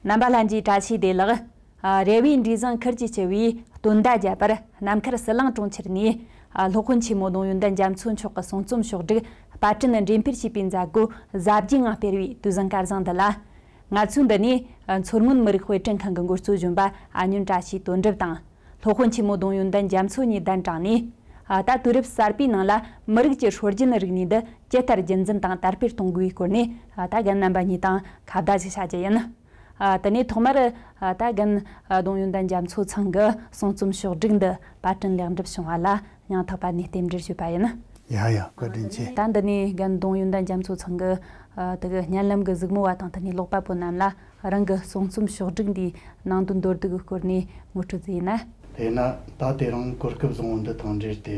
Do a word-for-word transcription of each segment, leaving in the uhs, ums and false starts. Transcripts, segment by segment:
རྣམ་པ་ལྷན་རྒྱས་བཀྲ་ཤིས་བདེ་ལེགས། ཨ། རེ་བའི་འབྲས་བཟང་ཁུར་གྱིས་ལྕི་བའི་དོན་ཟླ་བརྒྱད་པར་ནམ་མཁར་ཟི་ལིང་གྲོང་ཁྱེར་ནས། ཨ། སློབ་དཔོན་ཆེན་མོ་ལྡོང་ཡོན་ཏན་རྒྱ་མཚོ་མཆོག་གི་གསུང་རྩོམ་ཕྱོགས་བསྒྲིགས་པར་སྐྲུན་འགྲེམས་སྤེལ་བྱས་པའི་མཛད་སྒོ་གཟབ་རྒྱས་ངང་སྤེལ་བའི་དུས་ཟིང་སྐལ་བཟང་འདི་ལ། ང་ཚོས་འདི་ནས། ཨ། མཚོ་སྔོན་མི་རིགས་དཔེ་སྐྲུན་ཁང་གི་འགོ་གཙོ་གཞོན་པ་ཨ་སྨྱོན་བཀྲ་ཤིས་དོན་གྲུབ་དང་། སློབ་དཔོན་ཆེན་མོ་ལྡོང་ཡོན་ཏན་རྒྱ་མཚོ་གཉིས་གདན་དྲངས་ནས། ཨ། ད་དུས་རབས་གསར་པའི་ནང་ལ་མི་རིགས་ཀྱི་སྲོལ་རྒྱུན་རིག་གནས་འདི་ཇི་ལྟར་རྒྱུན་འཛིན་དང་དར་སྤེལ་གཏོང་དགོས་པའི་སྐོར་ནས། ཨ། ད་རྒན་རྣམ་པ་གཉིས་དང་ཁ་བརྡ་ཞིག་བྱ་རྒྱུ་ཡིན། ཨ། དེ་ནས་ཐོག་མར། ཨ། ད་རྒན་ལྡོང་ཡོན་ཏན་རྒྱ་མཚོ་ཚང་གི་གསུང་རྩོམ་ཕྱོགས་བསྒྲིགས་འདི་པར་སྐྲུན་ལེགས་འགྲུབ་བྱུང་བ་ལ་སྙིང་ཐག་པ་ནས་རྟེན་འབྲེལ་ཞུས་པ་ཡིན། ཡ་ཡ། བཀའ་དྲིན་ཆེ། ད་འདི་ནས་རྒན་ལྡོང་ཡོན་ཏན་རྒྱ་མཚོ་ཚང་གི། ཨ། དེ་གི་བརྙན་ལམ་གི་གཟིགས་མོ་བ་དང་དེ་ནས་ཀློག་པ་པོ་རྣམས་ལ་རང་གི་གསུང་རྩོམ་ཕྱོགས་བསྒྲིགས་འདིའི་ནང་དོན་མདོར་བསྡུས་ཀྱི་སྐོར་ནས་ངོ་སྤྲོད་ཅིག་ཡིན་ན། དེས་ན་ད་དེ་རིང་གོ་སྐབས་བཟང་བོ་འདི་དང་འབྲེལ་ཏེ།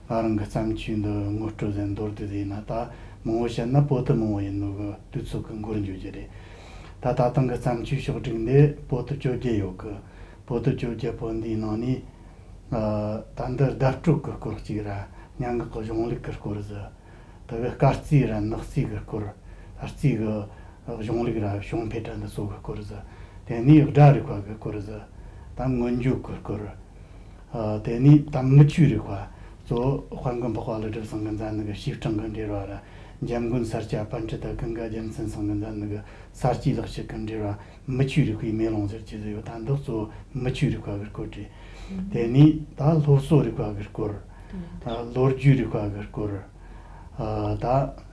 ང་རང་གི་བརྩམས་ཆོས་འདི་ངོ་སྤྲོད་ཟིན་མདོར་བསྡུས་ཟིན་ན། ད་མང་བོ་བཤད་ན་པོ་ཏི་མང་བོ་ཡིན་ནོ་གི་དུས་ཚོད་ཀྱི་འགོར་འགྱོ་རྒྱུ་རེད། ད་ད་ཐེངས་ཀྱི་བརྩམས་ཆོས་ཕྱོགས་བསྒྲིགས་འདི་པོ་ཏི་བཅོ་བརྒྱད་ཡོད་གི། པོ་ཏི་བཅོ་བརྒྱད་པོ་འདིའི་ནང་ནས། ཨ། ད་འདི་བརྡ་སྤྲོད་ཀྱི་སྐོར་གཅིག་ར། སྙན་ངག་གི་གཞུང་ལུགས་ཀྱི་སྐོར་ཟིག། དེ་གི་སྐར་རྩིས་ར་ནག་རྩིས་ཀྱི་སྐོར། རྩིས་ཀྱི་གཞུང་ལུགས་ར་བྱུང་འཕེལ་ར་འདི་ཚོ་གི་སྐོར་ཟིག། དེ་ནས་སྒྲ་རིག་པ་གི་སྐོར་ཟིག། ད་མངོན་བརྗོད་ཀྱི་སྐོར། ཨ། དེ་ནས་ད་མི་ཆོས་རིག་པ། གཙོ་བོ་དཔལ་མགོན་འཕགས་པ་ཀླུ་སྒྲུབ་ཚང་གིས་མཛད་ནི་གི་བྱེ་བྲག་གི་འགྲེལ་བ་ར། འཇམ་མགོན་ས་སྐྱ་པཎྜི་ཏ་ཀུན་དགའ་རྒྱལ་མཚན་ཚང་གིས་མཛད་ནི་གི་ས་སྐྱའི་ལེགས་བཤད་ཀྱི་འགྲེལ་བ། མི་ཆོས་རིག་པའི་མེ་ལོང་ཟེར་གྱི་ཟིག་ཡོད། ད་འདི་གཙོ་བོ་མི་ཆོས་རིག་པ་གི་སྐོར་རེད། དེ་ནས་ད་སློབ་གསོ་རིག་པ་གི་སྐོར། ཨ། ལོ་རྒྱུས་རིག་པ་གི་སྐོར། ཨ། ད་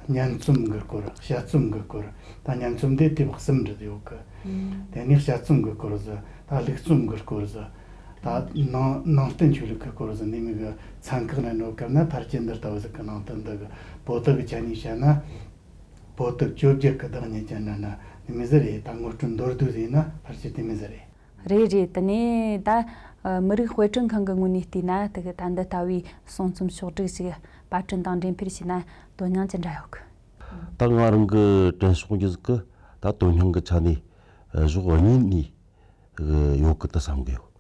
སྙན་རྩོམ་གི་སྐོར། དཔྱད་རྩོམ་གི་སྐོར། ད་སྙན་རྩོམ་དེ་དེབ་གསུམ་རེ་ཡོད་གི། དེ་ནས་དཔྱད་རྩོམ་གི་སྐོར་ཟིག། ད་ལུགས་རྩོམ་གི་སྐོར་ཟིག། ད་ནང་ནང་བསྟན་ཆོས་ལུགས་ཀྱི་སྐོར་ཟིག། འདི་མོ་གི་ཚན་ཁག་རེ་འགྲོ་སྐབས་ན་ཕལ་ཆེར་འདི་ལྟ་བུ་ཟིག་གི་ནང་དུ་འདུ་གི། པོ་ཏི་གི་ཆ་ནས་བཤད་ན། པོ་ཏི་བཅོ་བརྒྱད་གི་བདག་ཉིད་ཅན་འདྲ་ན་འདི་མོ་ཟིག་རེད། ད་ངོ་སྤྲོད་མདོར་བསྡུས་ཟིག་ཡིན་ན་ཕལ་ཆེར་འདི་མོ་ཟིག་རེད། རེད་རེད། དེ་ནས་ད། ཨ། མི་རིགས་དཔེ་སྐྲུན་ཁང་གི་ངོས་ནས་བལྟས་ན་དེ་གི་ད་འདི་ལྟ་བུའི་གསུང་རྩོམ་ཕྱོགས་བསྒྲིགས་ཤིག་པར་སྐྲུན་དང་འགྲེམས་སྤེལ་བྱས་ན་དོན་སྙིང་ཅི་འདྲ་ཡོད་གི། ད་ང་རང་གི་དྲན་ཕྱོགས་ཀྱི་ཟིག་གི་ད་དོན་སྙིང་གི་ཆ་ནས་གཞོགས་གཉིས་ནས་ཡོད་གི་ད་བསམ་གི་ཡོད།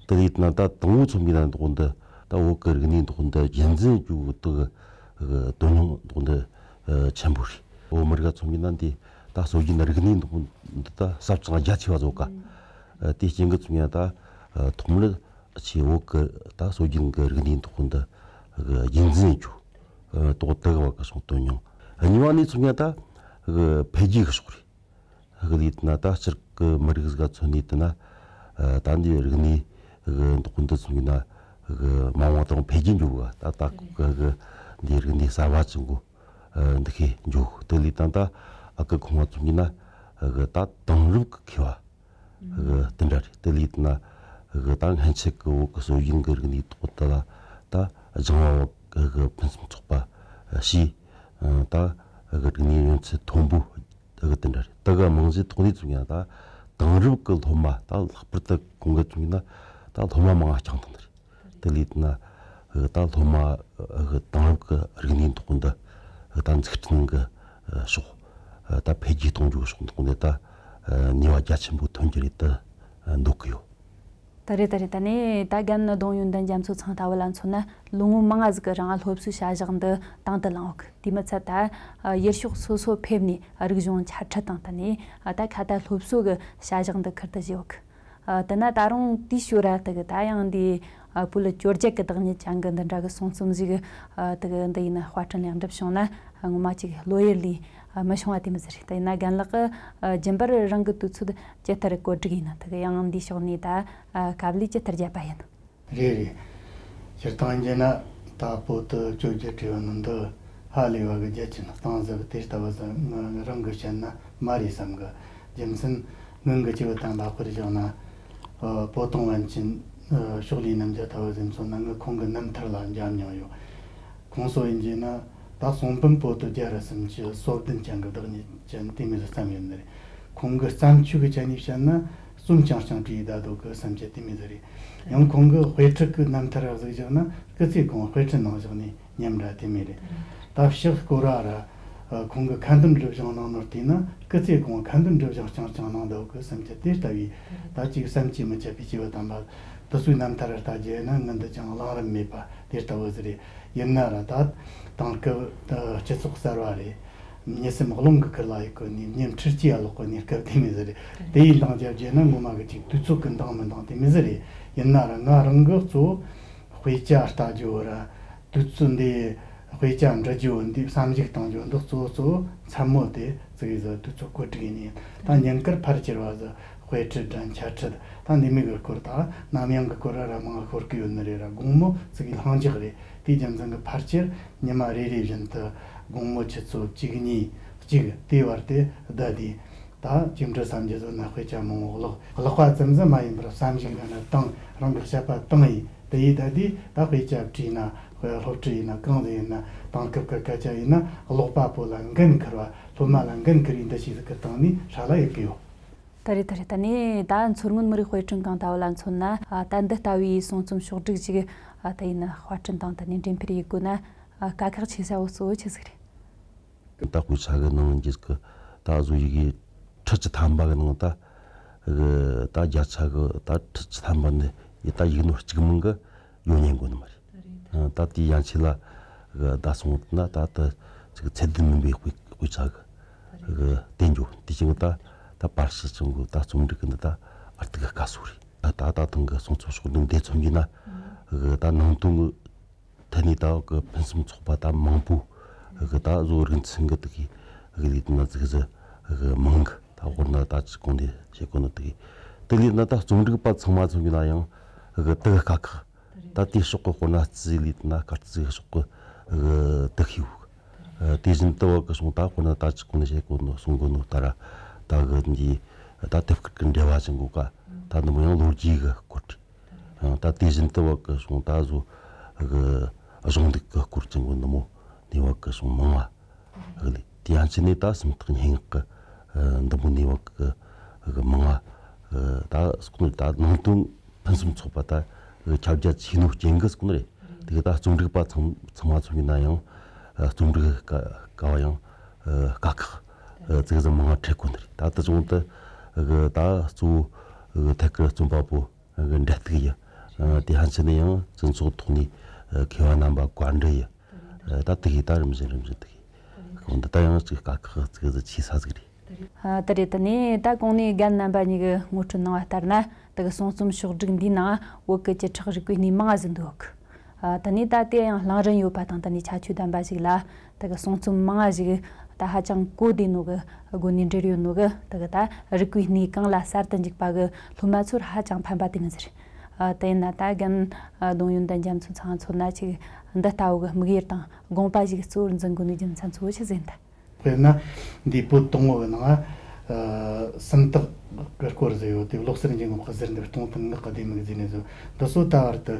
དེ་ལས་ན་ད་དང་པོ་མཚོན་པའི་ན་འདུག་འདི་ད་བོད་གི་རིག་གནས་འདུག་འདི་རྒྱུན་འཛིན་རྒྱུ་དེ་གི་དོན་སྙིང་འདུག་འདི་ཆེན་པོ་རེད། བོད་མི་རིགས་མཚོན་པའི་ན་འདི་ད་སྲོལ་རྒྱུན་རིག་གནས་འདུག་འདི་ད་ཟབ་ཅིང་རྒྱ་ཆེ་བ་བཟོ་ག། དེ་རྐྱེན་གྱིས་མཚོན་ཡང་ད་ཐོག་མར་ཆེ་བོད་གི་ད་སྲོལ་རྒྱུན་གི་རིག་གནས་འདུག་འདི་རྒྱུན་འཛིན་རྒྱུ་དོག་དེ་གི་བ་གི་སོང་དོན་སྙིང་། གཉིས་པ་ནས་མཚོན་ཡང་ད་འཕེལ་རྒྱས་གི་ཕྱོགས་རེད། གི་ལས་ན་ད་སྤྱིར་གི་མི་རིགས་ཟིག་ག་མཚོན་ནས་བལྟས་ན། ད་འདི་རིག་གནས་གི་འདུག་འདི་མཚོན་ན་གི་མ་འོངས་དང་འཕེལ་རྒྱས་འགྱོ་གི། ད་ད་གི་གི་འདི་རིག་གནས་གསར་བ་ཅིག་གོ་འདི་ཁེ་འགྱོ་གི། དེ་ལས་ད་ད་ཨ་གི་ཁོང་བ་མཚོན་ན་གི་ད་དེང་རབས་གི་མཁས་པ་གི་དེ་འདྲ་རེད། དེ་ལས་ན་གི་ད་སྔན་ཆད་གི་བོད་གི་སྲོལ་རྒྱུན་གི་རིག་གནས་ཐོག་ད་ལ་ད་སྦྱང་བ་གི་ཕུན་སུམ་ཚོགས་པ་ཞེས་ད་གི་རིག་གནས་ཡོན་ཚད་མཐོན་པོ་ད་གི་དེ་འདྲ་རེད། ད་གི་རྨང་གཞིའི་ཐོག་ནས་བཙུགས་ཡང་ད་དེང་རབས་ཀྱི་སློབ་མ་ད་ལྷག་པར་དུ་ཁོང་གིས་བཙུགས་ན་ད་སློབ་མ་མང་བ་བསྐྱངས་བཏང་ནི་རེད། དེ་ལས་ན་ད་སློབ་མ་དེང་རབས་ཀྱི་རིག་གནས་འདུག་འདི་ད་འཛུགས་སྐྲུན་གྱི་ཕྱོགས་ད་འཕེལ་རྒྱས་གཏོང་རྒྱུ་ཕྱོགས་འདུག་འདི་ད་ནུས་པ་རྒྱ་ཆེན་པོ་ཐོན་རྒྱུ་རེད་དུ་འདོད་ཀྱི་ཡོད། ད་རེད་ད་རེད། ད་ནས་ད་རྒན་ལྡོང་ཡོན་ཏན་རྒྱ་མཚོ་ཚང་ལྟ་བུ་ལ་མཚོན་ན་ལོ་ངོ་མང་ང་ཟིག་གི་རིང་སློབ་གསོའི་བྱ་གཞག་འདི་དང་དུ་བླངས་ཡོད། དེ་མི་ཚད་ད་ཡུལ་ཕྱོགས་སོ་སོ་ཕེབས་ནས་རིག་གཞུང་འཆད་ཁྲིད་དང་ད་ནས་ད་ཁ་ད་སློབ་གསོ་གི་བྱ་གཞག་འདི་ཁུར་དུ་བཞེས་ཡོད། ད་ན་ད་རུང་དེའི་ཞོར་ར་ད་གི་ད་ཡང་འདི་བོད་ལ་བཅོ་བརྒྱད་གི་བདག་ཉིད་ཅན་གི་འདི་འདྲ་གི་གསུང་རྩོམ་ཞིག་ད་གི་འདི་ཡིན་ན་དཔར་སྐྲུན་ལེགས་འགྲུབ་བྱུང་ན་ངོ་མ་ཅིག་བློ་ཡུལ་ལས་མི་ཤོང་བ་དེ་མི་ཟེར། ད་ཡིན་ན་རྒན་ལགས་ཀྱིས་རྒྱུན་པར་རང་གི་དུས་ཚོད་ཇི་ལྟར་བཀོད་སྒྲིག་ཡིན་ན་ད་གི་ཡང་འདིའི་ཕྱོགས་ནས་ད་དཀའ་ལས་ཇི་ལྟར་བརྒྱབ་པ་ཡིན། རེད་རེད། སྤྱིར་བཏང་བྱས་ན་ད་བོད་དུ་བཅོ་བརྒྱད་བྲིས་པ་ནང་དུ་ཧ་ལས་པ་གི་རྒྱ་ཆེན་གཏིང་ཟབ་དེ་ལྟ་བུ་ཟིག་ང་རང་གིས་བཤད་ན་མ་རེད་བསམ་གི། རྒྱུ་མཚན་སྔོན་གྱི་སྐྱེས་བུ་དམ་པ་དཔེར་བཞག་ན། ཨ། པོ་ཏོང་པཎ་ཆེན། ཨ། ཕྱོགས་ལས་རྣམ་རྒྱལ་ལྟ་བུ་ཟིག་མཚོན་ན་ངས་ཁོང་གི་རྣམ་ཐར་ལ་མཇལ་མྱོང་ཡོད། ཁོང་སོགས་ཡིན་རྒྱུ་ན་ད་གསུང་འབུམ་པོ་ཏི་བརྒྱ་ར་སུམ་ཅུ་སོ་བདུན་ཅན་གྱི་བདག་ཉིད་ཅན་དེ་མོ་ཟིག་བརྩམས་ཡོད་ནི་རེད། ཁོང་གི་བརྩམས་ཆོས་ཀྱི་ཆ་ནས་བཤད་ན་རྩོམ་རྐྱང་རྐྱང་བྲིས་བསྡད་འདུག་གི་བསམ་རྒྱུ་དེ་མོ་ཟིག་རེད། ཡང་ཁོང་གི་དཔེ་ཁྲིད་ཀྱི་རྣམ་ཐར་ར་གཟིགས་བཞག་ན་སྐུ་ཚེ་གང་དཔེ་ཁྲིད་ནང་བཞག་ནས་ཉམས་ར་དེ་མོ་རེད། ད་ཕྱག་སྐོར་ར་ར། ཁོང་གི་ཁ་འདོན་སྒྲུབ་སྦྱོང་གནང་ནོར་བལྟས་ན་སྐུ་ཚེ་གང་ཁ་འདོན་སྒྲུབ་སྦྱོང་རྐྱང་རྐྱང་གནང་འདུག་གི་བསམ་རྒྱུ་དེ་ལྟ་བུའི་ད་ཅིག་བསམ་གྱིས་མི་ཁྱབ་པའི་སྐྱེས་བུ་དམ་པ་དེ་ཚོའི་རྣམ་ཐར་ར་ལྟ་རྒྱུ་ཡིན་ན་ངུ་འདི་ཅང་གླེང་རིན་མེད་པ་དེ་ལྟ་བུ་ཟིག་རེད། ཡིན་ན་ར་ད་དེང་སྐབས་སྤྱི་ཚོགས་གསར་བ་རེད། མྱི་སེམས་རླུང་གི་ཁུར་ལ་ཡི་གོ་ནས་མྱི་འཁྲིད་ཀྱི་ཡ་ལོག་གོ་ནས་སྐབས་དེ་མི་ཟེར་རེད། དེ་ཡིན་དང་རྒྱབ་རྒྱལ་ན་ངོ་མ་གི་ཅིག་དུས་ཚོད་ཀྱི་འདང་མི་འདང་དེ་མི་ཟེར་རེད། ཡིན་ན་ར་ང་རང་གི་གཙོ་བོ་དཔེ་ཆ་ལྟ་རྒྱུ་ར་དུས་ཚོད་འདི་དཔེ་ཆ་འབྲི་རྒྱུ་འདི་བསམ་གཞིག་གཏང་རྒྱུ་འདི་གཙོ་བོ་གཙོ་བོ་མཚན་མོ་དེ་ཙི་གི་ཟ་དུས་ཚོད་བཀོད་སྒྲིག་ཡིན་ཡིན། ད་ཉིན་དཀར་ཕར་གྱུར་བ་ཟ་དཔེ་ཁྲིད་དྲན་འཆད་ཁྲིད་ད་འདི་མི་གི་སྐོར་དང་ནམ་ཡང་གི་སྐོར་ར་ར་མང་ཤོར་གི་ཡོད་ནི་རེད་ར། དགོང་མོ་ཙི་གི་ལྷིང་འཇགས་རེད། དེའི་རྒྱུ་མཚན་གི་ཕར་ཆེར་ཉི་མ་རེ་རེ་བཞིན་དུ་དགོང་མོ་ཆུ་ཚོད་གཅིག་གཉིས་གཅིག་དེའི་བར་དེ་བསྡད་དེ། ད་ཅིག་འབྲི་བསམ་རྒྱུ་བཟོ་ན་དཔེ་ཆ་མང་བོ་ཀློག་ཀློག་པ་ཙམ་ཙམ་མ་ཡིན་པར་བསམ་གཞིག་ཡང་ན་བཏང་རང་གི་དཔྱད་པ་བཏང་ཡིན། དེ་ཡིས་ད་དེ་ད་དཔེ་ཆ་བྲིས་ན་དཔེ་སློབ་ཁྲིད་ཡིན་ན་གང་ཟིག་ཡིན་ན་དེང་སྐབས་ཀྱི་སྐད་ཆ་ཡིན་ན་ཀློག་པ་པོ་ལ་འགན་འཁུར་བ་སློབ་མ་ལ་འགན་འཁུར་བའི་འདུ་ཤེས་ཟིག་གི་སྟེང་ནས་ཧྲ་ལ་ཡོད་གི་ཡོད། ད་རེད་ད་རེད། ད་ནས་ད་མཚོ་སྔོན་མི་རིགས་དཔེ་སྐྲུན་ཁང་ལྟ་བུ་ལ་མཚོན་ན། ཨ། ད་འདི་ལྟ་བུའི་གསུང་རྩོམ་ཕྱོགས་སྒྲིག་ཅིག་ཨ། ད་ཡིན་ན་དཔར་སྐྲུན་དང་ད་ནས་འགྲེམས་སྤེལ་ཡེད་དགོས་ན། ཨ། དཀའ་ཁག་ཆེ་ས་བོ་གཙོ་བོ་ཆི་ཟིག་རེད། ད་དཔེ་ཆ་གི་ནང་གི་ད་བཟོ་ཡི་གེ་ཁྲི་བཅུ་ཐམ་པ་གི་ནང་ད་གི་ད་བརྒྱ་ཆ་གི་ད་ཁྲི་བཅུ་ཐམ་པ་ནི་ཡི་ད་ཡིག་ནོར་གཅིག་མིན་གི་ཡོད་ཉན་དགོས་ནི་མ་རེད། ད་དེ་ཡན་ཆད་ལ་གི་ད་སོང་ན་ད་ད་ཅིག་ཚད་ལྡན་མིན་པའི་དཔེ་དཔེ་ཆ་གི་གི་བསྟན་འགྱོ་དེ་བཞིན་ད་ད་པར་ཤི་ཅང་གི་ད་རྩོམ་སྒྲིག་གི་འདི་ད་ཨར་ཏི་གི་དཀའ་སོ་རེད། ད་ད་ད་ཐེངས་གི་གསུང་རྩོམ་ཕྱོགས་སྒྲིག་འདི་མཚོན་གྱི་ན་གི་ད་ནང་དོན་གི་ཐད་ནས་ད་གི་ཕུན་སུམ་ཚོགས་པ་ད་མང་པོ་གི་ད་བཟོ་རིག་འཛིན་གི་དེ་གི་གི་ལས་དོན་ན་ཙིག་ཟི་གི་མང་གི་ད་དཔེར་ན་ད་ཅི་གོང་དེ་བཤད་གོ་ནི་དེ་གི་དེ་ལས་ན་ད་རྩོམ་སྒྲིག་པ་ཚང་མ་མཚོན་གྱི་ན་ཡང་གི་དེ་གི་དཀའ་ཁག་ད་དེའི་ཕྱོགས་ཀྱི་དཔེར་ན་རྩིས་ལས་ན་སྐར་རྩིས་ཕྱོགས་ཀྱི་དེ་ཤེས་དེ་བཞིན་དུ་བ་གི་སོང་ད་དཔེར་ན་ད་ཅི་གོང་ནས་བཤད་གོ་ནོ་གསུང་གོ་ནོ་ལྟར་ད་གི་འདི་ད་དེབ་སྐུད་ཀྱི་འབྲེལ་བ་ཅན་གོ་ཀ་ད་འདི་མོ་ཡང་ལོ་རྒྱུས་གི་སྐོར་ད་དེ་བཞིན་དུ་བ་གི་སོང་ད་བཟོ་གི་གཞུང་ལུགས་གི་སྐོར་ཅན་གོ་འདི་མོ་ནི་བ་གི་སོང་མང་བ། ཨ་ལེ། དེ་ཡང་ཕྱི་ནས་ད་སུམ་རྟགས་སྙན་ངག་གི་ཨ་འདི་མོ་ནས་བ་གི་གི་མང་ང་ཨ་ད་སྐུ་ནི་ད་ནང་དོན་ཕུན་སུམ་ཚོགས་པ་ད་ཁྱབ་རྒྱ་ཆེ་ནོ་རྐྱེན་གི་སྐུ་ནི་རེད། དེ་གི་ད་རྩོམ་སྒྲིག་པ་ཚང་ཚང་མ་ཚོ་ཡིན་ན་ཡང་ཨ་རྩོམ་སྒྲིག་ག་ག་བ་ཡང་ཨ་དཀའ་ཁག་ཨ་ཙིག་ཟིག་མང་ང་འཕྲད་གོ་ནི་རེད། ད་ད་བྱུང་ད་གི་ད་གཙོ་བོ་ཨ་ཐད་ཀར་རྩོམ་པ་པོ། གི་འབྲེལ་གཏུག་ཡི། དེ་ཧན་ཆི་ནས་ཡང་སྤྱི་ཚོགས་ཐོག་ནས་མཁས་པ་རྣམ་པ་བཀའ་འདྲི་ཡི། ད་དེ་གི་ད་རིམ་བཞིན་རིམ་བཞིན་དེ་གི་གོང་དུ་ད་ཡང་ཅིག་དཀའ་ཁག་ཅིག་ཟིག་ཆེ་ས་ཟིག་རེད། ད་རེད། དེ་ནས་ད་གོང་ནས་རྒན་རྣམ་པ་གཉིས་ཀྱིས་ངོ་སྤྲོད་གནང་བ་ལྟར་ན། དེ་གི་གསུང་རྩོམ་ཕྱོགས་སྒྲིག་འདིའི་ནང་བོད་ཀྱི་བཅུ་ཕྲག་རིག་པའི་གནས་མང་ང་ཟིག་འདུག་ཨ། དེ་ནས་ད་དེ་ཡང་གླེང་རིན་ཡོད་པ་དང་དེ་ནས་ཁྱད་ཆོས་ལྡན་པ་ཞིག་ལ། དེ་གི་གསུང་རྩོམ་མང་ང་ཞིག་ད་ཧ་ཅང་གོ་བདེ་ནོ་གི་སྒོ་ནས་འབྲེལ་ཡོད་ནོ་གི་དེ་གི་ད་རིག་པའི་གནས་གང་ལ་གསར་དུ་འཇུག་པ་གི་སློབ་མ་ཚོར་ཧ་ཅང་ཕན་པ་དེ་མི་ཟེར། ཨ། དེ་ཡིན་ན་ད་རྒན་ཨ་གདོང་ཡོན་དང་རྒྱ་མཚོ་ཚང་ཚོ་ན་ཅིག་འདི་ལྟ་བུ་གི་དམིགས་ཡུལ་དང་དགོངས་པ་ཞིག་གཙོ་བོར་འཛིན་དགོས་ནོ་རྒྱུ་མཚན་གཙོ་བོ་ཆི་ཟིག་ཡིན་ད། དཔེར་ན། འདིའི་པོད་དང་པོ་གི་ནང་ང་། ཨ། སུམ་རྟགས་ཀྱི་སྐོར་ཟིག་ཡོད་དེ། བློ་གསལ་འཇུག་ངོགས་ཀྱི་ཟུར་འདེབས་སྟོང་ཐུན་ངག་གི་ལྡེ་མིག་ཟེར་ནས་བཟོ། འདི་ཚོ་ད་བར་དུ་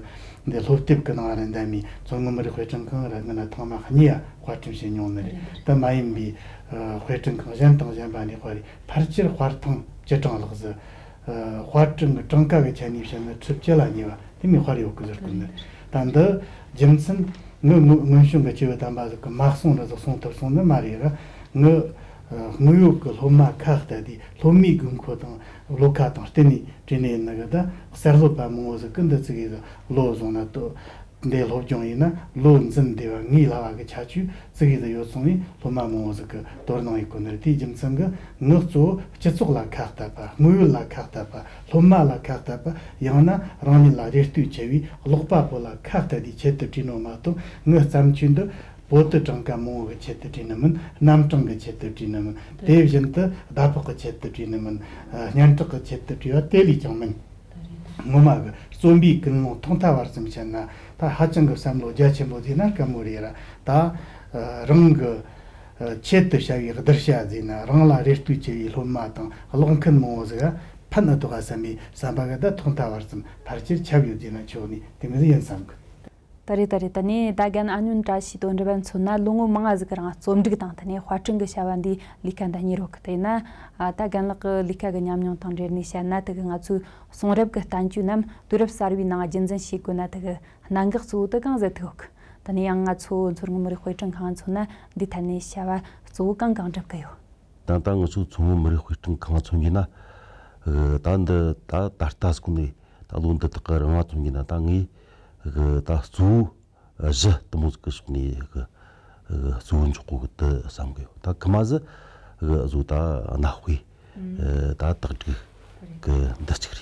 འདི་སློབ་དེབ་ཀྱི་ནང་ར་འདེམས་མི་མཚོ་སྔོན་མི་རིགས་དཔེ་སྐྲུན་ཁང་ར་སྔོན་ན་ཐེངས་མ་གཉིས་ཡ་དཔར་སྐྲུན་བྱས་མྱོང་ནི་རེད། དེ་མ་ཡིན་པའི་ཨ་དཔེ་སྐྲུན་ཁང་གཞན་དང་གཞན་པ་ནས་དཔར་རེ་ཕལ་ཆེར་དཔར་ཐེངས་བཅུ་གྲངས་ལྷག་ཟིག་ཨ། དཔར་སྐྲུན་གྱི་གྲངས་ཀ་གི་ཆ་ནས་བཤད་ན་ཁྲི་བཅུ་ལ་ཉེ་བ་དེ་མོ་དཔར་ཡོད་གི་ཟེར་གི་ནི། ད་འདི་རྒྱུ་མཚན་ངི་སྔོན་སྔོན་བྱུང་གི་སྐྱེས་བུ་དམ་པ་ཟིག་གིས་མ་གསུངས་ར་ཟིག་གསུངས་ཐུབ་སོང་ནི་མ་རེད་ར། ངི་ཨ་དངོས་ཡོད་ཀྱི་སློབ་མ་ཁ་གཏད་དེ་སློབ་མའི་དགོས་མཁོ་དང་བློ་ཁ་དང་བསྟུན་ནས་བྲིས་ནི་ཡིན་ནི་གི། ད་གསར་སློབ་པ་མང་བོ་ཟིག་གིས་འདི་ཙི་གེ་ཟིག་བློ་བཟུང་ན་ལྟོས། འདི་སློབ་སྦྱོང་ཡིན་ན་ལོ་འཛིན་བདེ་བ་ངའི་ལ་བ་གི་ཁྱད་ཆོས་ཙི་གེ་ཟིག་ཡོད་སོང་བས་སློབ་མ་མང་བོ་ཟིག་གིས་དོ་སྣང་ཡེད་གོ་ནི་རེད། དེའི་རྒྱུ་མཚན་གྱིས་ངི་གཙོ་བོ་སྤྱི་ཚོགས་ལ་ཁ་གཏད་པ། དངོས་ཡོད་ལ་ཁ་གཏད་པ། སློབ་མ་ལ་ཁ་གཏད་པ། ཡང་ན་རང་ཉིད་ལ་རེ་ལྟོས་ཆེ་བའི་ཀློག་པ་པོ་ལ་ཁ་གཏད་དེ་ཆེད་དུ་བྲིས་ནོ་མ་གཏོགས། ངི་བརྩམས་ཆོས་འདི་པོ་ཏི་གྲངས་ཀ་མང་བོ་གི་ཆེད་དུ་བྲིས་ནི་མིན། རྣམ་གྲངས་ཀྱི་ཆེད་དུ་བྲིས་ནི་མིན། དེ་བཞིན་དུ་ཟླ་ཕོགས་ཀྱི་ཆེད་དུ་བྲིས་ནི་མིན། སྙན་གྲགས་ཀྱི་ཆེད་དུ་བྲིས་པ་དེ་ལས་ཀྱང་མིན། ངོ་མ་གི་རྩོམ་པའི་ཀུན་སློང་ཐོག་མཐའ་བར་གསུམ་བཤད་ན་ད་ཧ་ཅང་གི་བསམ་བློ་རྒྱ་ཆེན་པོ་བཟོས་ན་དཀའ་མོ་རེད་ར། ད་རང་གི་ཆེད་དུ་བྱ་བའི་གདུལ་བྱ་བཟོས་ན་རང་ལ་རེ་ལྟོས་ཆེ་བའི་སློབ་མ་དང་ཀློག་མཁན་མང་བོ་ཟིག་ཕན་ཨེ་ཐོགས་ཨ་བསམ་པའི་བསམ་པ་གི་ད་ཐོག་མཐའ་བར་གསུམ་ཕལ་ཆེར་ཁྱབ་ཡོད་ཟེར་ན་ཆོག་ནི་དེ་མོ་ཟིག་ཡིན་བསམ་གི། ད་རེད་ད་རེད། ད་ནས་ད་རྒན་ཨ་ཉོན་བཀྲ་ཤིས་དོན་གྲུབ་མཚོན་ན་ལོ་ངོ་མང་ང་ཟིག་གི་རིང་རྩོམ་སྒྲིག་དང་དེ་ནས་དཔར་སྐྲུན་གི་བྱ་བ་འདིའི་ལས་ཀ་འདི་གཉེར་ཡོད་གི། དེ་ཡིན་ན་ཨ་ད་རྒན་ལགས་ཀྱི་ལས་ཀ་གི་ཉམས་མྱོང་དང་འབྲེལ་ནས་བཤད་ན། དེ་གི་ང་ཚོའི་གསུང་རབ་ཀྱི་བསྟན་བཅོས་རྣམས་དུས་རབས་གསར་བའི་ནང་རྒྱུན་འཛིན་བྱེད་དགོས་ན་དེ་གི་གནད་འགག་གཙོ་བོ་དེ་གང་ཟིག་ཐུག་ཡོད་གི། ད་ནས་ཡང་ང་ཚོ་མཚོ་སྔོན་མི་རིགས་དཔེ་སྐྲུན་ཁང་མཚོན་ན་འདིའི་ཐད་ནས་བྱ་བ་གཙོ་བོ་གང་གང་སྒྲུབ་གི་ཡོད། ད་ལྟ་ང་ཚོ་མཚོ་སྔོན་མི་རིགས་དཔེ་སྐྲུན་ཁང་མཚོན་རྒྱུ་ན། ཨ་ད་འདི་ད་ད་ལྟ་སྐུ་ནས་ད་ལོ་འདི་དག་གི་རིང་ང་མཚོན་རྒྱུ་ན་ད་ངས་ཨ་ད་གཙོ་བོ་གཞི་དེ་མོ་ཟིག་གི་ཕྱོགས་ནས་ཨ་ གཙོ་བོ་འཇོག་གོ་གི་དུ་བསམ་གི་ཡོད། ད་ཁི་མ་ཟི་གི་བཟོ་ད་གནའ་དཔེ་ད་དག་སྒྲིག་གི་འདི་གཅིག་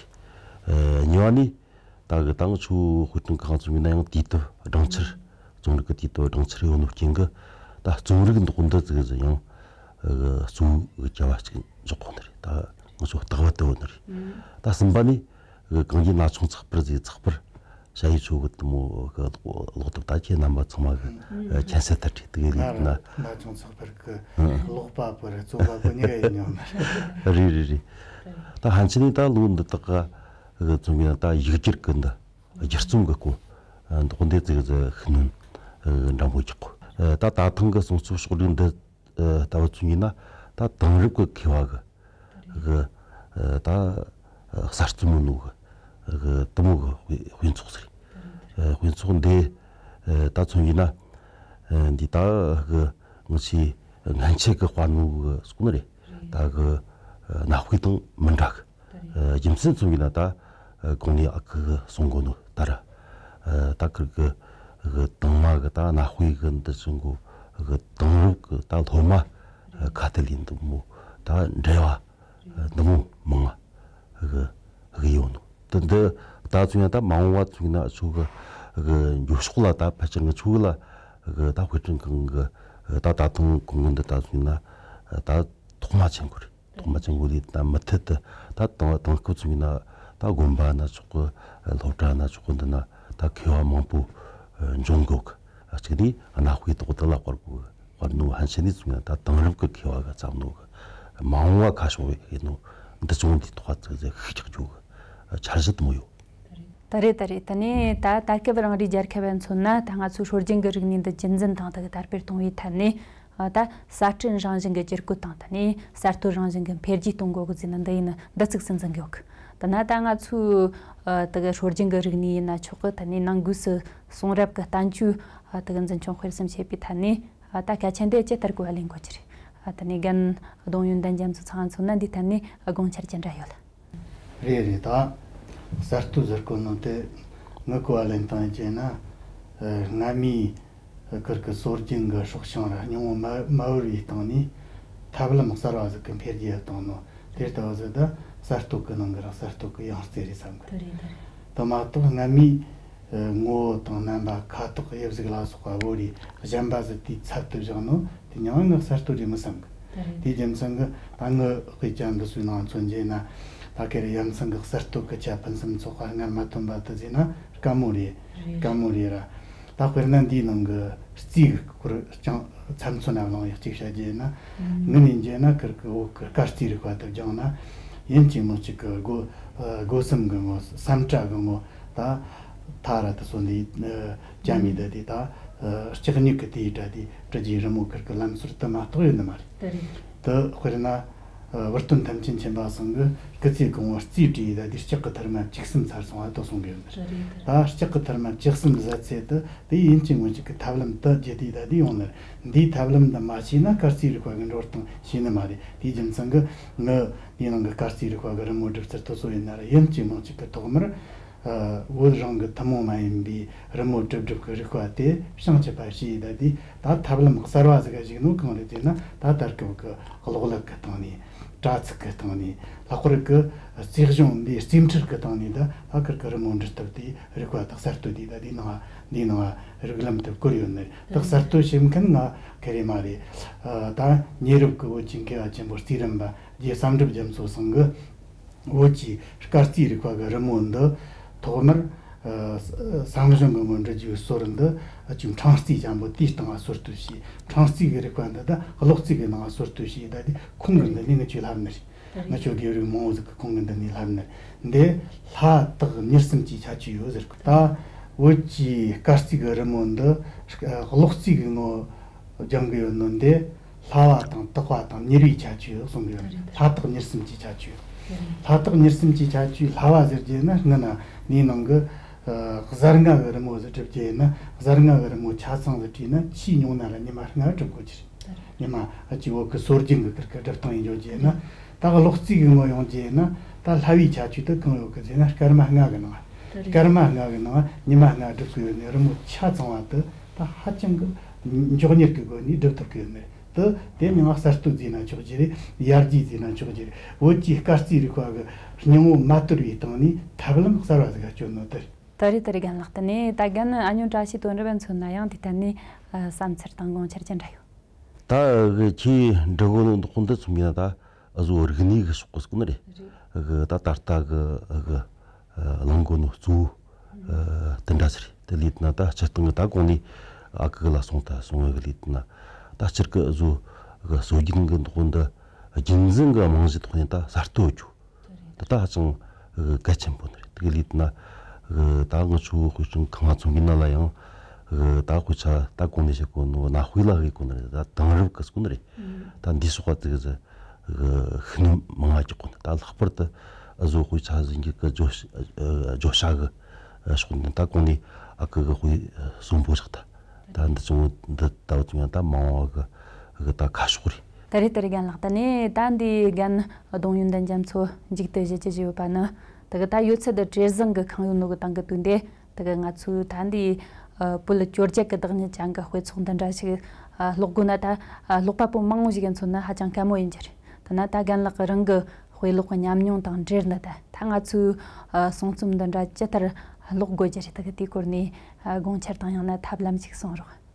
རེད། གཉིས་པ་ནི། ད་གི་ད་ང་ཆུ་དཔེ་སྐྲུན་ཁང་ཚོ་མིན་ན་ཡང་དུས་དེབ་སྦྲང་ཆར་རྩོམ་རིག་གི་དུས་དེབ་སྦྲང་ཆར་ཡོད་ནོ་རྐྱེན་གི་ད་རྩོམ་རིག་འདོགས་འདི་ཙིག་ཟིག་ཡང་གི་གཙོ་བོ་གི་བྱ་བ་ཅིག་འཇོག་གོ་ནི་རེད། ད་ང་ཆུ་ལྟ་བ་དེ་བོ་ནི་རེད། ད་གསུམ་པ་ནི་གི་གངས་རྒྱན་ན་ཆུང་ཚགས་པར་ཟིག་ཚགས་པར་ཞ་ཡི་ཆུ་གི་དུ་མོ་གི་ཀློག་དེབ་ད་ཁྱེད་རྣམ་པ་ཚང་མ་གི་མཁྱེན་གསལ་ལྟར་བྲིས་དེ་གི་ལས་ན་ན་ཆུང་ཚགས་པར་གི་ཀློག་པ་པོ་རེད། རྩོམ་པ་པོ་གཉིས་ཀ་ཡིན་མྱོང་ནི་རེད། རེད་རེད་རེད། ད་ཕན་ཆད་ནི་ད་ལོ་འདི་དག་གི་གི་ཚོ་ཡིན་ན་ད་ཡིག་སྒྱུར་གི་འདི་སྒྱུར་རྩོམ་གི་སྐོར་འདོགས་འདི་ཙིག་ཟིག་ཤུགས་སྣོན་འདྲ་མོ་རྒྱག་གོ། ད་ད་ཐེངས་གི་གསུང་ཆོས་ཕྱོགས་སྒྲིག་འདི་ལྟ་བུ་ཚོ་ཡིན་ན་ད་དེང་རབས་གི་མཁས་པ་གི་གི་ད་གསར་རྩོམ་ནོ་གི་གི་དུ་མོ་གི་དཔེ་ཚོགས་ཟིག་རེད། དཔེ་ཚོགས་འདི་ད་ཚོ་ཡིན་ན་འདི་ད་གི་ང་ཚོའི་སྔན་ཆད་གི་དཔར་ནོ་གི་སྐོར་ནི་རེད། ད་གི་གནའ་དཔེ་དང་མི་འདྲ་གི་རྒྱུ་མཚན་ཚོ་ཡིན་ན་ད་གོང་ནས་ཨ་ཁུ་གི་གསུང་གོ་ནོ་ལྟར་ད་ཁིར་གི་གི་དང་མ་གི་ད་གནའ་དཔེ་གི་འདི་ཚོ་གི་གི་དེང་རབས་གི་ད་སློབ་མ་ཁ་ཐུག་ལས་འདི་མོ་ད་འབྲེལ་བ་འདི་མོ་མང་ང་གི་གི་ཡོད་ནོ། དེ་འདི་ད་ཚོ་ཡང་ད་མ་འོངས་པ་ཚོ་ཡིན་ན་ཆུ་གི་གི་འགྱུར་ཕྱོགས་ལ་ད་ཕལ་ཆེར་ང་ཆུ་གི་ལ་གི་ད་དཔེ་སྐྲུན་ཁང་གི་ད་ད་དུང་གོང་གི་འདི་ད་ཚོ་ཡིན་ན་ད་ཐོག་མ་ཆེན་པོ་རེད། ཐོག་མ་ཆེན་པོ་ལས་ད་མུ་མཐུད་དུ་ད་དང་དེང་སྐབས་ཚོ་ཡིན་ན་ད་དགོན་པ་ན་ཆོག་གི་སློབ་གྲྭ་ན་ཆོག་གི་འདི་ན་ད་མཁས་པ་མང་པོ་འབྱུང་དགོས་གི། གཅིག་ནི་གནའ་དཔེ་དག་དེ་ལ་དཔར་དགོས་གི། དཔར་ནོ་ཕན་ཆད་ནི་ཚོ་ཡིན་ན་ད་དེང་རབས་གི་མཁས་པ་གི་བརྩམས་ནོ་གི་མ་འོངས་པ་ཁ་ཕྱོགས་ཡིན་ནོ་འདི་ཚོ་འདི་ཐོག་ཙིག་ཟིག་ཤུགས་རྒྱག་རྒྱུ་གི་འཆར་གཞི་དུ་མོ་ཡོད། ད་རེད་ད་རེད། ད་ནི་ད་ད་སྐབས་རང་རེའི་རྒྱལ་ཁབ་པ་མཚོན་ན་ད་ང་ཚོའི་སྲོལ་རྒྱུན་གྱི་རིག་གནས་འདི་རྒྱུན་འཛིན་དང་ད་གི་དར་སྤེལ་གཏོང་བའི་ཐད་ནས་ད་གསར་སྐྲུན་རང་བཞིན་གྱི་བསྒྱུར་བཀོད་དང་ད་ནི་གསར་གཏོད་རང་བཞིན་གྱི་འཕེལ་རྒྱས་གཏོང་དགོས་གི་ཟེར་ནི་འདི་ཡིན་འདི་ཚིག་སུན་འཛིན་གི་ཡོད་གི། ད་ན་ད་ང་ཚོའི་ད་གི་སྲོལ་རྒྱུན་གྱི་རིག་གནས་ཡིན་ན་ཆོག་གི། ད་ནི་ནང་སྒོས་སུ་གསུང་རབ་ཀྱི་བསྟན་བཅོས་ད་གི་འཛིན་སྐྱོང་སྤེལ་གསུམ་བྱེད་པའི་ཐད་ནས་ད་གལ་ཆེན་འདི་ཇི་ལྟར་གོ་བ་ལེན་དགོས་ཀྱི་རེད། ད་ནི་རྒན་གདོང་ཡོན་ཏན་རྒྱ་མཚོ་ཚང་མཚོན་ན་འདི་ཐད་ནས་དགོངས་འཆར་ཅི་འདྲ་ཡོད། རེད་རེད། ད་གསར་གཏོད་ཟེར་གོ་ནོ་དེ་ངི་གོ་བ་ལེན་སྟངས་བྱས་ན་སྔ་མའི་ཁིར་གི་སྲོལ་རྒྱུན་གི་སྲོག་ཤིང་ར་སྙིང་བོ་མ་མ་བོར་བའི་སྟེང་ནས་ཐབས་ལམ་གསར་བ་ཟིག་གི་འཕེལ་རྒྱས་བཏང་ནོ་དེ་ལྟ་བུ་ཟིག་ད་གསར་གཏོད་གི་ནང་གི་ར་གསར་གཏོད་གི་ཡང་རྩེ་རེད་བསམ་གི། དེ་རེད་ད། དེ་མ་གཏོགས་སྔ་མའི་ངོ་བོ་དང་རྣམ་པ་ཁ་དོག་དབྱིབས་གཟུགས་ལ་སོགས་པ་བོ་རེ་གཞན་པ་ཟིག་དེའི་ཚབ་ཏུ་བཞག་ནོ་དེ་མྱང་ང་གསར་གཏོད་རེད་མི་བསམ་གི། དེའི་རྒྱུ་མཚན་གྱིས་ད་ངི་དཔེ་ཆ་འདི་ཚོའི་ནང་མཚོན་རྒྱུ་ན་ད་ག་རེ་ཡ་མཚན་གྱི་གསར་གཏོད་ཀྱི་ཆ་ཕུན་སུམ་ཚོགས་པ་སྔར་མ་ཐོན་པ་དེ་ཟེར་ན་དཀའ་མོ་རེད། དཀའ་མོ་རེད་ར། ད་དཔེར་ན་འདིའི་ནང་གི་རྩིས་ཀྱི་སྐོར་ཀྱང་ཚབ་མཚོན་ན་གླེང་ཡག་ཅིག་བཤད་རྒྱུ་ན་ངི་ནས་འཇལ་ན་ཁིར་གི་བོད་ཀྱི་སྐར་རྩིས་རིག་པ་དེ་སྦྱངས་ན་ཡིན་གཅིག་མིན་གཅིག་གི་སྒོ་སྒོ་གསུམ་གི་ངོ་བསམ་གྲྭ་གི་ངོ་ད་ཐ་ར་དེ་སོ་འདི་ཅ་མི་ད་དེ་ད་ལྕགས་སྨྱུག་གི་དེའི་སྒྲ་དེ་བྲི་རྒྱུའི་རི་མོ་ཁིར་གི་ལམ་སྲོལ་དུ་མ་གཏོགས་ཡོད་ནི་མ་རེད། དེ་དཔེར་ན་བུ་སྟོན་ཐམས་ཅད་མཁྱེན་པ་ཚང་གི་སྐུ་ཚེ་གང་བོར་རྩིས་བྲིས་ད་དེ་ལྕགས་ཀྱི་ཐེར་མ་བཅུ་གསུམ་ཚར་སོང་བ་དོ་གསུང་གི་ཡོད་ནི་རེད། ད་ལྕགས་ཀྱི་ཐེར་མ་བཅུ་གསུམ་ཟད་ཚེ་དུ་དེ་ཡིན་གཅིག་མིན་གཅིག་གི་ཐབས་ལམ་དུ་བརྒྱུད་དེ་ད་དེ་ཡོང་ནི་རེད། འདིའི་ཐབས་ལམ་འདི་མ་ཤེས་ན་སྐར་རྩིས་རིག་པ་གི་འགྲོ་སྟངས་ཤེས་ནི་མ་རེད། དེའི་རྒྱུ་མཚན་གི་ངི་དེའི་ནང་གི་སྐར་རྩིས་རིག་པ་གི་རི་མོ་སྒྲུབ་ཚུལ་དེ་ཚོ་ཡིན་ན་ར་ཡིན་གཅིག་མིན་གཅིག་གི་ཐོག་མར་བོད་རང་གི་ཐུན་མོང་མ་ཡིན་པའི་རི་མོ་བྲིས་སྒྲུབ་ཀྱི་རིག་པ་དེ་བྱང་ཆུབ་པ་ཞེས་ད་དེ་ད་ཐབས་ལམ་གསར་བ་ཟིག་ག་གཞིགས་ནོ་གང་རེད་ཟེར་ན་ད་ད་སྐབས་ཀྱི་གློག་ཀླད་ཀྱི་སྟེང་ནས་དྲ་ཚིགས་ཀྱི་སྟེང་ནས་ལྷག་པར་གྱི་རྩིས་གཞུང་འདིའི་རྩིས་འཕྲུལ་གྱི་སྟེང་ནས་ད་ད་ཁིར་གི་རི་མོ་འབྲི་ཐབས་དེ་རིག་པ་དག་གསར་གཏོད་དེ་ད་དེའི་ནང་འདིའི་ནང་རིགས་ལམ་དུ་བཀོད་ཡོད་ནི་ད་གསར་གཏོད་བྱེད་མཁན་ང་ག་རེ་མ་རེད། ད་ཉེ་རབས་ཀྱི་བོད་ཀྱི་མཁས་པ་ཆེན་པོ་རྩིས་རིམ་པ་རྗེ་བསམ་གྲུབ་རྒྱ་མཚོ་ཚང་གི་བོད་ཀྱི་སྐར་རྩིས་རིག་པ་གི་རི་མོ་འདི་ཐོག་མར་ཨ་ས་གཞུང་གི་ངོ་འབྲི་རྒྱུའི་སྲོལ་འདི་ཨ་ཅིག་འཕྲེང་རྩིས་ཅན་པོ་དེའི་སྟེང་ང་སྲོལ་གཏོད་བྱས། འཕྲེང་རྩིས་ཀྱི་རིག་པ་འདི་ད་གློག་རྩིས་ཀྱི་ནང་ང་སྲོལ་གཏོད་བྱས། ད་དེ་ཁོང་གིས་འདི་ནས་ངི་ཆོས་ལྷབ་ནི་རེད། ངི་ཆོ་དགེ་རིགས་མང་བོ་ཟིག་གིས་ཁོང་གིས་འདི་ནས་ལྷབ་ནི་རེད། འདི་ལྷ་དག་མྱུར་གསུམ་གྱི་ཁྱད་ཆོས་ཡོད་ཟེར་གི། ད་བོད་ཀྱི་སྐར་རྩིས་ཀྱི་རི་མོ་འདི་ཨ་གློག་རྩིས་ཀྱི་ངོ་སྦྱང་གི་ཡོད་ནོ་འདི་ལྷ་བ་དང་དག་པ་དང་མྱུར་བའི་ཁྱད་ཆོས་གསུང་གི་ཡོད། ལྷ་དག་མྱུར་གསུམ་གྱི་ཁྱད་ཆོས། ལྷ་དག་མྱུར་གསུམ་གྱི་ཁྱད་ཆོས། ལྷ་བ་ཟེར་རྒྱུ་ན་སྔ་ན་ནི་ནང་གི་ཨ་གཟར་ལྔ་གི་རི་མོ་ཟིག་བྲིས་རྒྱུ་ཡིན་ན་གཟར་ལྔ་གི་རི་མོ་ཆ་ཚང་ཟིག་བྲིས་ན་ཆེས་ཉུང་ན་ར་ཉི་མ་ལྔ་བྲིས་དགོས་ཀྱི་རེད། ཉི་མ་ཨ་ཅི་བོད་ཀྱི་སྲོལ་རྒྱུན་གྱི་ཁིར་གི་སྒྲུབ་སྟངས་ཡིན་འཇོག་རྒྱུ་ཡིན་ན། ད་གློག་རྩིས་ཀྱི་ངོ་ཡོང་རྒྱུ་ཡིན་ན་ད་ལྷ་བའི་ཁྱད་ཆོས་དེ་གང་ཡོད་གི་ཟེར་ན་སྐར་མ་ལྔ་གི་ནང་། སྐར་མ་ལྔ་གི་ནང་ཉི་མ་ལྔ་བྲིས་དགོས་ཡོད་ནི་རི་མོ་ཆ་ཚང་བ་དེ་ད་ཧ་ཅང་གི་ མགྱོགས་མྱུར་གྱི་སྒོ་ནས་སྒྲུབ་ཐུབ་ཀྱི་ཡོད་མེད་དེ། དེ་མིན་ན་གསར་གཏོད་བཟོས་ན་ཆོག་གི་རེད། ཡར་རྒྱས་བཟོས་ན་ཆོག་གི་རེད། བོད་ཀྱི་སྐར་རྩིས་རིག་པ་གི་སྙིང་བོ་མ་དོར་བའི་སྟེང་ནས་ཐབས་ལམ་གསར་བ་ཟིག་ག་སྤྱོད་ནོ་དེ་རེད། དེ་རེད་དེ་རེད། རྒན་ལགས། དེ་ནས་ད་རྒན་ཨ་ཉོན་བཀྲ་ཤིས་དོན་གྲུབ་མཚོན་ན་ཡང་དེ་ལྟ་ནས་ཨ་བསམ་ཚུལ་དང་དགོངས་འཆར་ཅི་འདྲ་ཡོད། ད་གི་ཁྱེད་འབྲི་གོ་ནོ་འདི་ཁོང་འདི་ཚོ་མིན་ན་ད་ཨ་ཟོ་རིག་གནས་གི་ཕྱོགས་གི་སྐོར་ནི་རེད། གི་ད་ད་ལྟ་གི་གི་གླེང་གོ་ནོ་གཙོ་བོ་དེ་འདྲ་ཟིག་རེད། དེ་ལས་ན་ད་སྤྱིར་བཏང་གི་ད་གོང་ནས་ཨ་ཁུ་གི་ལ་སོང་ད་སོང་གི་ལས་ན་ད་སྤྱིར་གི་ཨ་ཟོ་གི་སྲོལ་རྒྱུན་གི་འདི་ཁོང་འདི་རྒྱུན་འཛིན་གི་རྨང་གཞི་ཐོག་ནས་ད་གསར་གཏོད་རྒྱུ། འདི་ད་ཧ་ཅང་གལ་ཆེན་པོ་ནི་རེད། དེ་གི་ལས་ན་ད་ང་ཚོ་དཔེ་ཆ་ཁང་ཚོ་གི་ནང་ལ་ཡང་ད་དཔེ་ཆ་ད་གོང་ནས་བཤད་གོ་ནོ་གནའ་དཔེ་ལ་དབྱེ་གོ་ནི་རེད། ད་དེང་རབས་གི་སྐོར་ནི་རེད། ད་འདི་སོགས་པ་ཙིག་ཟིག་ཤིན་ཏུ་མང་ང་རྒྱག་གོ་ནི། ད་ལྷག་པར་དུ་ཨ་ཟོ་དཔེ་ཆ་ཟིན་གྱི་གི་བརྗོད་བྱ་གི་ཕྱོགས་ནས་ད་གོང་ནས་ཨ་ཁུ་གི་དཔེ་གསོན་པོ་བཞག་ད། ད་འདི་ཚོ་འདི་ལྟ་བུ་ཚོ་ཡང་ད་མང་བ་གི་གི་ད་ཁ་ཕྱོགས་རེད། དེ་རེད་དེ་རེད། རྒན་ལགས། ད་ནས་ད་འདི་རྒན་གདོང་ཡོན་ཏན་རྒྱ་མཚོ་མཇུག་ཏུ་བཞུགས་རྒྱུ་ཞུས་ཡོད་པ་ནི། དེ་གི་ད་ཡོད་ཚད་དུ་བྲེལ་བཟང་གི་ཁང་ཡོད་ནོ་གི་སྟེང་གི་དུས་འདི་དེ་གི་ང་ཚོའི་ད་འདི་བོད་བཅོ་བརྒྱད་གི་བདག་ཉིད་ཅན་གི་དཔེ་ཚོགས་འདི་འདྲ་ཞིག་ཀློག་དགོས་ན། ད་ཀློག་པ་པོ་མང་བོ་ཞིག་ཡིན་ཚོད་ན་ཧ་ཅང་དཀའ་མོ་ཡིན་རྒྱུ་རེད། དེ་ན་ད་རྒན་ལགས་ཀྱི་རང་གི་དཔེ་ཀློག་གི་ཉམས་མྱོང་དང་འབྲེལ་ནས་ད་ད་ང་ཚོའི་ཨ་གསུང་རྩོམ་འདི་འདྲ་ཇི་ལྟར་ཀློག་དགོས་རྒྱུ་རེད། ད་གི་དེའི་སྐོར་ནས་ཨ་དགོངས་འཆར་དང་ཡང་ན་ཐབས་ལམ་ཞིག་གསུང་རོགས།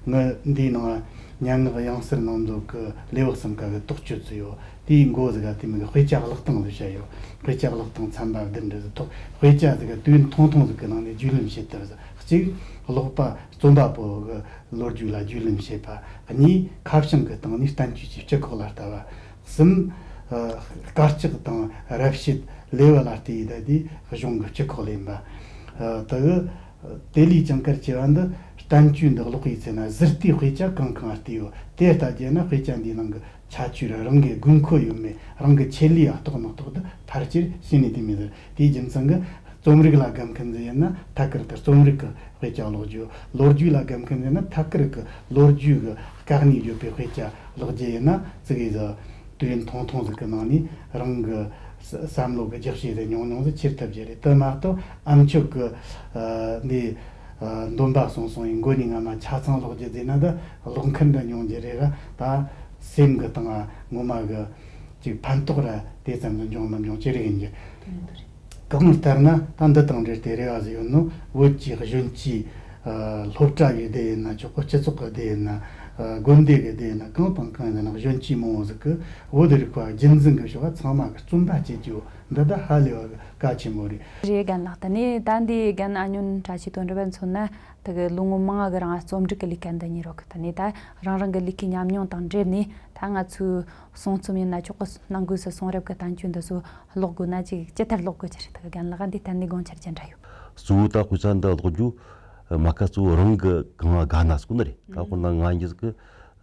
ངས་འདིའི་ནང་སྙན་ངག་དབྱངས་གསལ་ནང་འཛུལ་གི་ལེའུ་གསུམ་ཀ་གི་དོགས་གཅོད་བཟོས་ཡོད། དེའི་མགོ་ཟིག་ག་དེ་མིན་གི་དཔེ་ཆ་བཀླག་སྟངས་ཟིག་བཤད་ཡོད། དཔེ་ཆ་བཀླག་སྟངས་ཚན་པ་བདུན་འདྲ་ཟིག་ཐོག་དཔེ་ཆ་ཟིག་ག་དུས་ཡུན་ཐུང་ཐུང་ཟིག་གི་ནང་ནས་རྒྱུས་ལོན་བྱེད་ཐབས་ཟིག་གཅིག་ཀློག་པ་རྩོམ་པ་པོ་གི་ལོ་རྒྱུས་ལ་རྒྱུས་ལོན་བྱེད་པ། གཉིས་ཁ་བྱང་གི་སྟེང་ནས་བསྟན་བཅོས་ཀྱི་སྤྱི་ཁོག་ལ་ལྟ་བ། གསུམ། ཨ་དཀར་ཆག་དང་རབ་བྱེད་ལེའུ་ལ་བལྟས་ཡི་ད་དེ་གཞུང་གི་སྤྱི་ཁོག་ལེན་པ། ཨ་དེ་གི་དེ་ལས་ཀྱང་གལ་ཆེ་བ་འདི་བསྟན་བཅོས་འདི་ཀློག་ཡི་ཚེ་ན་ཟུར་ལྟའི་དཔེ་ཆ་གང་གང་བལྟས་ཡོད། དེ་ལྟ་རྒྱུ་ན་དཔེ་ཆ་འདིའི་ནང་གི་ཁྱད་ཆོས་ར་རང་གི་དགོས་མཁོ་ཡོད་མེད། རང་གི་ཆེད་ལས་ཨ་རྟག་མི་རྟག་འདི་ཕལ་ཆེར་ཤེས་ནས་དེ་མི་ཟེར། དེའི་རྒྱུ་མཚན་གི་རྩོམ་རིག་ལ་དགའ་མཁན་ཟིག་ཡིན་ན་ཐད་ཀར་དུ་རྩོམ་རིག་གི་དཔེ་ཆ་ཀློག་རྒྱུ། ལོ་རྒྱུས་ལ་དགའ་མཁན་ཟིག་ཡིན་ན་ཐད་ཀར་གི་ལོ་རྒྱུས་གི་སྐད་ནས་བརྗོད་པའི་དཔེ་ཆ་ཀློག་རྒྱུ་ཡིན་ན་ཙི་གེ་ཟིག་དུས་ཡུན་ཐུང་ཐུང་ཟིག་གི་ནང་ནས་རང་གི་བསམ་བློ་གི་རྒྱག་ཤེས་ཟིག་ཉུང་ཉུང་ཟིག་ཁྱེར་ཐུབ་རྒྱུ་རེད། དེ་མ་གཏོགས་ཨ་མཆོག་གི་ཨ་འདི་ཨ་འདོན་པ་གསུངས་སོང་ཡིན། མགོ་ནས་སྔ་མ་ཆ་ཚང་ཀློག་རྒྱུ་ཟེར་ན་ད་ཀློག་མཁན་འདྲ་ཉུང་རྒྱུ་རེད་ར། ད་སེམས་གི་སྟེང་ཨ་ངོ་མ་གི་ཅིག་ཕན་ཐོགས་ར་དེ་ཙམ་དུ་འབྱུང་མི་འབྱུང་ཅི་རིགས་ཡིན་གྱི། གང་ལྟར་ན་ད་འདི་དང་འབྲེལ་ཏེ་རེ་བ་ཟིག་ཡོད་ནོ། བོད་ཀྱི་གཞོན་སྐྱེས་ཨ་སློབ་གྲྭ་གི་སྡེ་ཡིན་ན་ཆོག་གི། སྤྱི་ཚོགས་ཀྱི་སྡེ་ཡིན་ན་ཨ་དགོན་སྡེ་གི་སྡེ་ཡིན་ན་གང་དང་གང་ཡིན་ན་གཞོན་སྐྱེས་མང་བོ་ཟིག་གི་བོད་རིག་པ་རྒྱུན་འཛིན་གི་ཕྱོགས་ཚང་མ་གི་རྩོམ་པ་སྐྱེ་རྒྱུ་འདི་ད་ཧ་ལས་པ་གི་གལ་ཆེན་པོ་རེད། རེད་རྒན་ལགས། ད་ནི་ད་འདི་རྒན་ཨ་ཉོན་བཀྲ་ཤིས་དོན་གྲུབ་མཚོན་ན། དེ་གི་ལོ་ངོ་མང་ང་གི་རིང་རྩོམ་སྒྲིག་གི་ལས་ཀ་འདི་གཉེར་རོགས་གི། དེ་ནས་ད་རང་རང་གི་ལས་ཀའི་ཉམས་མྱོང་དང་འབྲེལ་ནས་ད་ང་ཚོའི་གསུང་རྩོམ་ཡིན་ན་ཆོག་གི། ནང་སྒོས་སུ་གསུང་རབ་ཀྱི་བསྟན་བཅོས་འདི་ཚོ་ཀློག་དགོས་ན་ཅིག་ཅི་ལྟར་ཀློག་དགོས་ཀྱི་རེད། དེ་གི་རྒན་ལགས་འདི་ཐད་ནས་དགོངས་འཆར་ཅི་འདྲ་ཡོད། གཙོ་བོ་ད་དཔེ་ཆ་འདི་ཀློག་རྒྱུ་མ་ཁ་གཙོ་བོ་རང་གི་གང་ལ་དགའ་ན་སྐོར་ནི་རེད། ད་དཔེར་ན་ང་གཉིས་ཀྱི་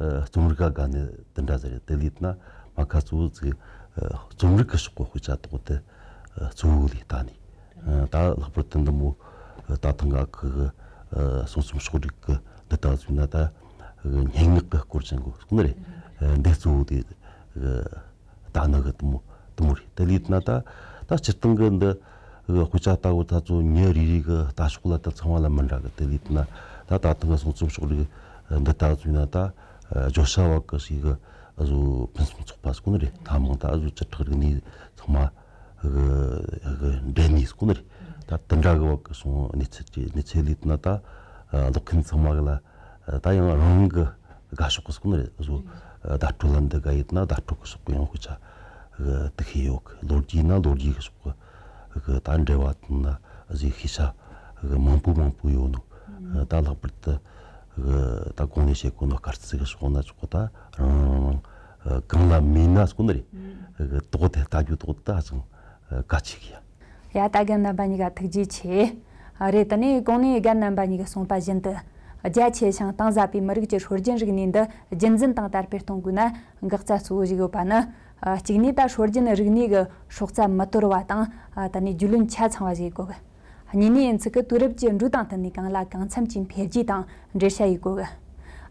རྩོམ་རིག་ག་དགའ་ནི་དེ་འདྲ་ཟེར་རེད། དེ་ལས་ན་མ་ཁ་གཙོ་བོ་ཅིག་རྩོམ་རིག་གི་ཕྱོགས་གི་དཔེ་ཆ་དག་དེ་གཙོ་བོ་ལས་ལྟ་ནི། ད་ལྷག་པར་དུ་འདི་མོ་ད་ཐེངས་ཨ་ཁུ་གི་གསུང་རྩོམ་ཕྱོགས་སྒྲིག་གི་འདི་ལྟ་བུ་ན་ད་སྙན་ངག་གི་སྐོར་ཅན་གོ་སྐོར་ནི་རེད། འདི་གཙོ་བོ་དེ་ལྟ་ནི་གི་དེ་མོ་དེ་མོ་རེད། དེ་ལས་ན་ད་ད་སྤྱིར་བཏང་གི་འདི་དཔེ་ཆ་ལྟ་བུ་ད་ཚོ་མྱི་རེ་རེ་གི་ལྟ་ཕྱོགས་ལ་ད་ཚང་མ་ལ་མི་འདྲ་གི། དེ་ལས་ན་ད་ད་ཐེངས་གསུང་རྩོམ་ཕྱོགས་སྒྲིག་འདི་ལྟ་བུ་ན་ད་བརྗོད་བྱ་བ་གི་ཞིག་གི་ཨ་ཟོ་ཕུན་སུམ་ཚོགས་པ་སྐོར་ནི་རེད། ཐ་མང་ད་ཨ་ཟོ་བཅུ་ཕྲག་རིག་གནས་ཚང་མ་གི་གི་འབྲེལ་ནས་སྐོར་ནི་རེད། ད་དེ་འདྲ་གི་བ་གི་སོང་གནས་ཚུལ་གྱི་གནས་ཚུལ་ལས་ན་ད་ཨ་ཀློག་མཁན་ཚང་མ་གི་ལ་ཨ་ད་ཡང་རང་གི་དགའ་ཕྱོགས་གི་སྐོར་ནི་རེད། ཨ་ཟོ་ཨ་བརྡ་སྤྲོད་ལ་འདི་དགའ་ཡོད་ན་བརྡ་སྤྲོད་གི་ཕྱོགས་གི་ཡང་དཔེ་ཆ་གི་དེ་ཤེས་ཡོད་གི། ལོ་རྒྱུས་ན་ལོ་རྒྱུས་གི་ཕྱོགས་གི་གི་ད་འགྲེལ་བ་དང་ན་ཨ་ཟོ་ཤེས་བྱ་གི་མང་པོ་མང་པོ་ཡོད་ནོ། ཨ་ད་ལྷག་པར་དུ་གི་ད་གོང་ནས་བཤད་གོ་ནོ་སྐར་རྩིས་གི་ཕྱོགས་ན་ཆོག་གི། ད་རང་རང་རང་གང་ལ་མོས་ན་སྐོར་ནི་རེད། གི་དོགས་དེ་ལྟ་རྒྱུ་དོགས་དེ་ཧ་ཅང་གལ་ཆེ་གི་ཡ། ཡ་ད་རྒན་རྣམ་པ་གཉིས་ཀ་ཐུགས་རྗེ་ཆེ། ཨ་རེད། དེ་ནས་གོང་ནས་རྒན་རྣམ་པ་གཉིས་ཀྱིས་གསུངས་པ་བཞིན་དུ། རྒྱ་ཆེ་ཞིང་གཏིང་ཟབ་པའི་མི་རིགས་ཀྱི་སྲོལ་རྒྱུན་རིག་གནས་འདི་རྒྱུན་འཛིན་དང་དར་སྤེལ་གཏོང་དགོས་ན་འགག་རྩ་གཙོ་བོ་ཞིག་ཡོད་པ་ནི། ཨ་གཅིག་ནས་ད་སྲོལ་རྒྱུན་རིག་གནས་ཀྱི་སྲོག་རྩ་མི་དོར་བ་དང་། ཨ་དེ་ནས་རྒྱུས་ལོན་ཆ་ཚང་བ་ཞིག་དགོས། གཉིས་ནས་ཡིན་ཚུལ་གྱི་དུས་རབས་ཀྱི་འགྲོས་དང་བསྟུན་ནས་གང་ལ་གང་འཚམ་གྱི་འཕེལ་རྒྱས་དང་འགྲེལ་བཤད་ཡེད་དགོས།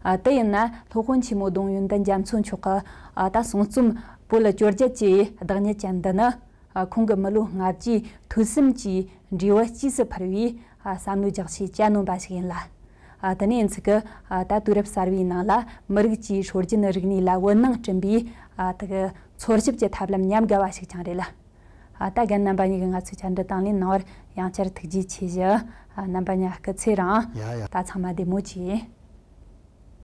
ཨ་དེ་ཡིན་ན་སློབ་དཔོན་ཆེན་མོ་ལྡོང་ཡོན་ཏན་རྒྱ་མཚོ་མཆོག་གི་ཨ་ད་གསུང་རྩོམ་བོད་ལ་བཅོ་བརྒྱད་ཀྱི་བདག་ཉིད་ཅན་འདི་ནི། ཨ་ཁོང་གི་མི་ལོ་ལྔ་བརྒྱའི་ཐོས་བསམ་གྱི་འབྲས་བུ་སྐྱེས་སུ་ཕུལ་བའི་ཨ་བསམ་བློའི་རྒྱགས་ཕྱེ་གྱ་ནོམ་པ་ཞིག་ཡིན་ལ། ཨ་དེ་ནས་ཡིན་ཚིག་གི་ཨ་ད་དུས་རབས་གསར་བའི་ནང་ལ་མི་རིགས་ཀྱི་སྲོལ་རྒྱུན་རིག་གནས་ལ་བུན་ནང་བསྐྲུན་པའི་ཨ་དེ་གི་འཚོལ་ཞིབ་ཀྱི་ཐབས་ལམ་ཉམས་དགའ་བ་ཞིག་ཀྱང་རེད་ལ། ཨ་ད་རྒན་རྣམ་པ་གཉིས་ཀྱིས་ང་ཚོའི་བཅར་འདྲི་དང་ལེན་གནང་བར་ཡང་བསྐྱར་ཐུགས་རྗེ་ཆེ་ཞུ། ཨ་རྣམ་པ་གཉིས་སྐུ་ཚེ་རིང་། ཡ་ཡ། ད་ཚང་མ་བདེ་མོ་བྱོས།